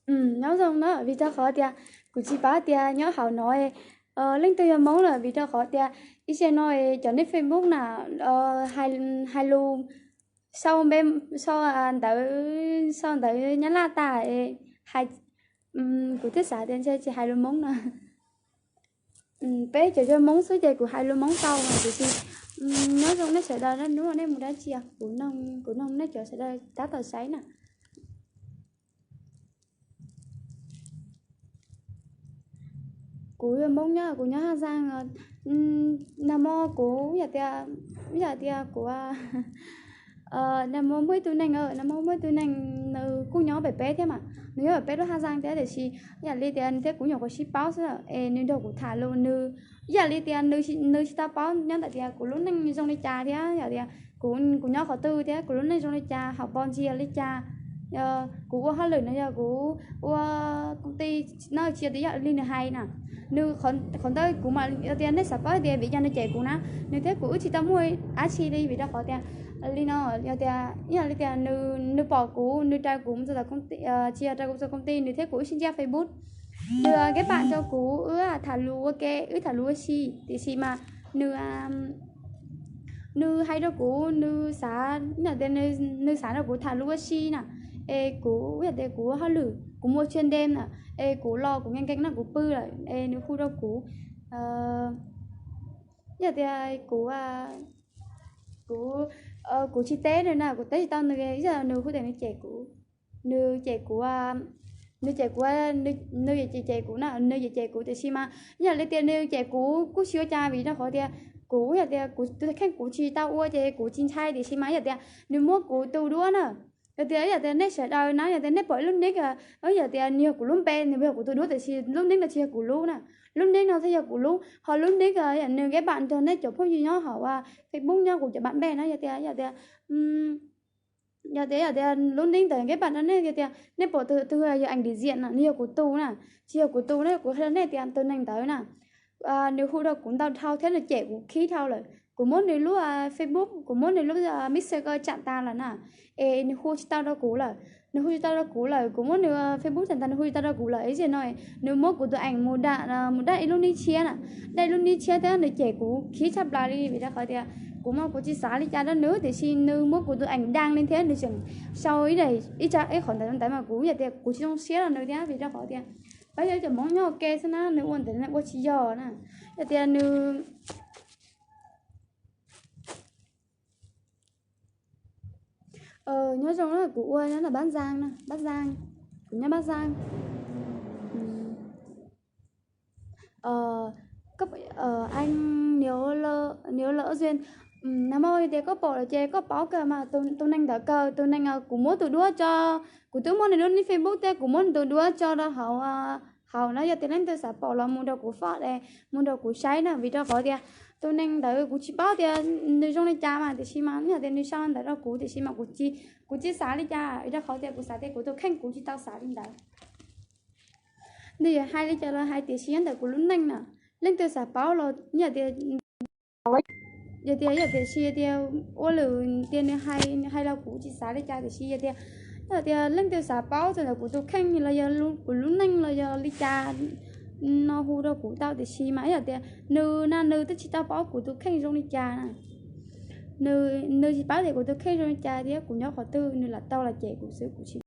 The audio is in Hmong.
Nyob zoo na, vim rau qhov tias kuv tsis paub tias nyob hauv no leej twg yog Hmoob lawm, vim rau qhov tias ib zaug no cov nick Facebook na hais lus sau npe, sau ntawv, sau ntawv Nyab Laj tas, hais, kuv thiaj xav tias ntshe tsis hais lus Hmoob no. Peb cov yog Hmoob xwb ces kuv hais lus Hmoob tau, tiam sis nyob zoo nej sawv daws, hnub no nej mus dab tsi, kuv noog nej cov sawv daws tab tom saib na. Kuv yog Hmoob nyob, kuv nyob Haj Zaaj. Nag hmo kuv yog tias, yog tias kuv, nag hmo muaj ib tug neeg, nag hmo muaj ib tug neeg, nws kuj nyob pem peb thiab mas, nws nyob pem peb lub Haj Zaaj thiab, tiam sis yam li tias nws thiab kuv nyuam qhuav sib paub xwb es nws nrog kuv tham lus, nws, yam li tias nws tsis tau paub nyob ntawm tias kuv lub neej zoo li cas thiab yog tias kuv, kuv nyob qhov twg thiab kuv lub neej zoo li cas, hauv paus ntsis li cas, kuv ua hauj lwm no yog kuv ua koom ti no, tsis yog tias yam li nws hais na. Nws, qhov ntawd kuv mam yog tias nej xav paub tias vim cas nws cem kuv na, nws thiab kuv wb tsis tau muaj dab tsi li, vim rau qhov tias li no, yog tias, yam li tias nws pom kuv, nws raws kuv mus txog tom koom ti, tsis yog raws kuv txog koom ti, nws thiab kuv wb sib ntsib Facebook, nws kev pam rau kuv, wb tham lus ua ke, wb tham lus ua si, tiam sis mas nws, nws hais rau kuv, nws xav, tias nws xav rau kuv tham lus ua si na, es kuv yog tias kuv ua hauj lwm, kuv mus ua tshia nte na, es kuv los kuv nkees nkees no kuv pw lawm es nws hu rau kuv, yog tias kuv, kuv, kuv tsis teb nws na, kuv teb tsis tau nws, yog nws hu tias nws cem kuv, nws cem kuv, nws cem kuv, nws cem kuv na, nws cem kuv, tiam sis mas yam li tias nws cem kuv kuj tsis ua cas, vim rau qhov tias kuv yog tias kuv tus kheej kuv tsis tau ua ces kuv tsis ntshai, tiam sis mas yog tias nws muab kuv tus duab na, yog tias, yog tias nej sawv daws na, yog tias nej pom ib lub nick, yog tias nws yog kuv lub npe, nws yog kuv tus duab, tiam sis lub nick no tsis yog kuv lub na, lub nick no thiaj yog kuv lub, ho lub nick nws kev pam nrog nej cov phooj ywg nyob hauv Facebook nyob, kuv cov pam npe na, yog tias, yog tias yog tias, yog tias lub nick ntawd kev pam no nej tias nej pom tus twg yog ảnh đại diện na, nws yog kuv tus na, tsis yog kuv tus na, kuv hais rau nej tias tus neeg ntawd na, nws hu rau kuv ntau dhau thiab nws cem kuv khib dhau lawm. Kuv muab nws lub Facebook, kuv muab nws lub Messenger tsam tas lawm na, es nws hu tsis tau rau kuv lawm. Nws hu tsis tau rau kuv lawm, kuv muab nws Facebook tsam tas, nws hu tsis tau rau kuv lawm. Ib zaug no nws muab kuv tus ảnh mus daj, mus daj ib lub nick tshiab na, daj ib lub nick tshiab thiab nws cem kuv khib tshaj plaws li, vim rau qhov tias kuv mas kuv tsis xav li cas rau nws, tiam sis nws muab kuv tus ảnh đăng li thiab nws tseem sau ib, ib qhov ntawd ntawd mas kuv yog tias kuv tsis zoo siab rau nws thiab, vim rau qhov tias peb yog cov Hmoob nyob ua ke xwb na, nws ua ntawd ua tsis yog na, yog tias nws Nyob zoo na, kuv ua nyob ntawm Bắc Giang na, Bắc Giang, kuv nyob Bắc Giang. Anh Niếu Lợi Duyên, nag hmo tias koj pom lawm ces koj paub kawg mas, tus neeg ntawd kawg, tus neeg kuv muab tus duab tso, kuv twb muab nws lub nick Facebook thiab kuv muab nws tus duab tso rau hauv, hauv na, yog tias leej twg xav pom los mus nrog kuv foj es mus nrog kuv saib na, vim rau qhov tias tus neeg ntawd kuv tsis paub tias nws zoo li cas mas, tiam sis mas yog tias nws sau ntawd rau kuv, tiam sis mas kuv tsis, kuv tsis xav li cas, vim rau qhov tias kuv xav tias kuv tus kheej kuv tsis tau xav li ntawd. Nws yuav hais li cas los hais, tiam sis nyob ntawm kuv lub neej na, leej twg xav paub los yog tias, yog tias, yog tiam sis tias ua lwm tias nws hais, nws hais los kuv tsis xav li cas, tiam sis yog tias, yog tias leej twg xav paub txog ntawm kuv tus kheej los yog kuv lub neej los yog li cas no hu rau kuv tau, tiam sis mas yog tias nws na, nws twb tsis tau paub kuv tus kheej zoo li cas na. Nws, nws tsis paub tias kuv tus kheej zoo li cas thiab kuv nyob qhov twg, nws lam tau los cem kuv xwb, kuv tsis